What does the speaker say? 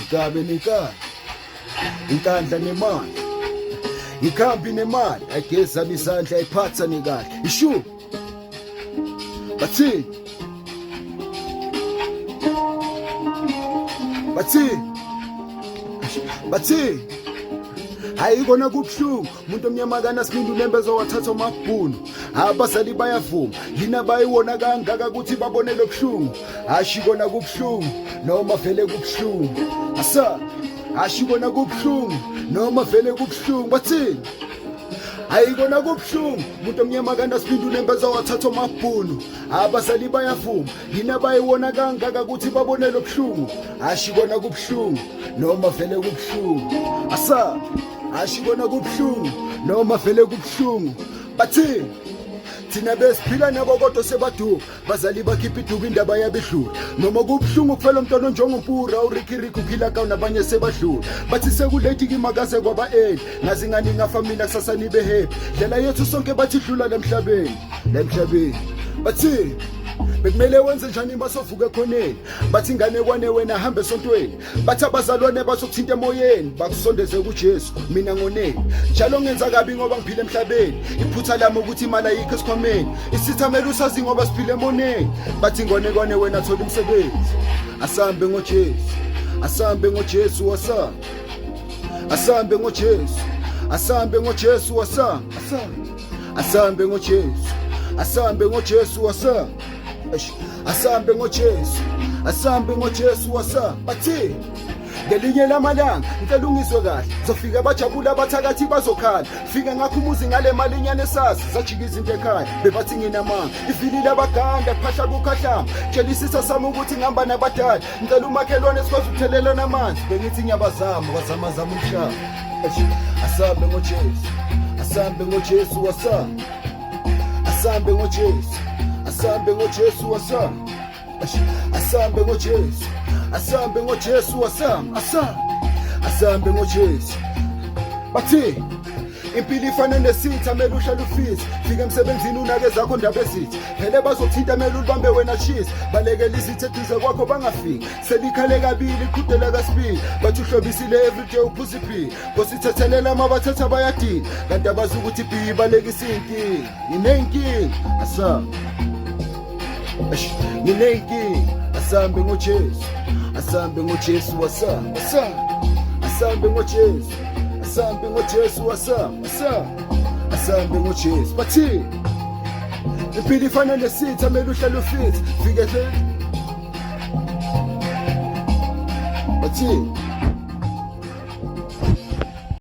Inkabe nenkani, inkandla nemali, ikhambi nemali, ayigeza izandla ayiphatha nekahle. Ishu. Bathini? Bathini? Bathini? Hayi kona kubuhlungu umuntu omnyama kanasibindi unembeza wathatha amabhunu. Abazali bayavuma yini abayiwona kangaka ukuthi babone lobuhlungu. Hashi kona kubuhlungu noma vele kubuhlungu. Asa hashi kona kubuhlungu noma vele kubuhlungu. Bathini? Hayi kona kubuhlungu umuntu omnyama kanasibindi unembeza wathatha amabhunu. Abazali bayavuma yini abayiwona kangaka ukuthi babone lobuhlungu. Hashi kona kubuhlungu noma vele kubuhlungu. Asa hashi kona kubuhlungu noma vele kubuhlungu. Bathini? Thina besiphila nabo kodwa sebaduka. Bazali bakhipha iduku indaba yabedlula. Noma kubuhlungu kufela umntwana onjengompura uRicky Rick uphila ka nabanye sebadlula. Bathi sekulate kimakaze kwaba early. Ngazi ngani ngafa mina kusasa nibe happy. Ndlela yethu sonke bathi dlula lemhlabeni. Lemhlabeni. Bathi bekumele wenze njani basovuka ekhoneni. Bathi ingane kwane wena hambe esontweni. Bathi abazalwane bazokuthinta emoyeni bakusondeze kuJesu mina ngoneni. Njalo ngenza kabi ngoba ngiphila emhlabeni. Iphutha lami ukuthi imali ayikho esikhwameni. Isitha mele usazi ngoba siphila emoneni. Bathi ngone kwane wena thola umsebenzi. Asambe ngoJesu. Asambe ngoJesu wasa. Asambe ngoJesu. Asambe ngoJesu wasa. Asambe. Asambe ngoJesu. Asambe ngoJesu wasa. Eish. Asambe ngoJesu. Asambe ngoJesu wasa. Bathi ngelinye lamalanga ngicela ungizwe kahle zofika bajabula abathakathi bazokhala fika ngakho umuzi ngale mali inyane esazi zajika izinto ekhaya bebathi nginamanga ivili labaganda kuphahla kukhahlamba tshela isisa sami ukuthi ngihamba nabadala ngicela umakhelwane sikwazi ukuthelelana amanzi bengithi ngiyabazama kwazamazama umhlaba. Eish. Asambe ngoJesu. Asambe ngoJesu wasa. Asambe ngoJesu. Asambe ngoJesu wasa. Eish. Asambe ngoJesu. Asambe ngoJesu wasa. Asambe. Asambe ngoJesu. Bathi impilo ifana nesitha mele uhlale ufisa. Fika emsebenzini unake zakho ndaba ezithi. Phele bazothinta mele ulibambe wena shisa. Balekela izitha eduze kwakho bangafiki. Selikhale kabili iqhudela kasibili. Bathi uhlobisile everyday uphuza ibhiya. Nkosi thethelela mabathetha bayadina. Kanti abazi ukuthi ibhiya ibalekisa iy'nkinga. Nginey'nkinga. Asambe. Eish, nginey'nkinga. Asambe ngoJesu. Asambe ngoJesu wasambe. Asambe. Asambe ngoJesu. Asambe ngoJesu wasambe. Asambe. Asambe ngoJesu. Bathi impilo ifana nesitha mele uhlale ufitha. Fike bathi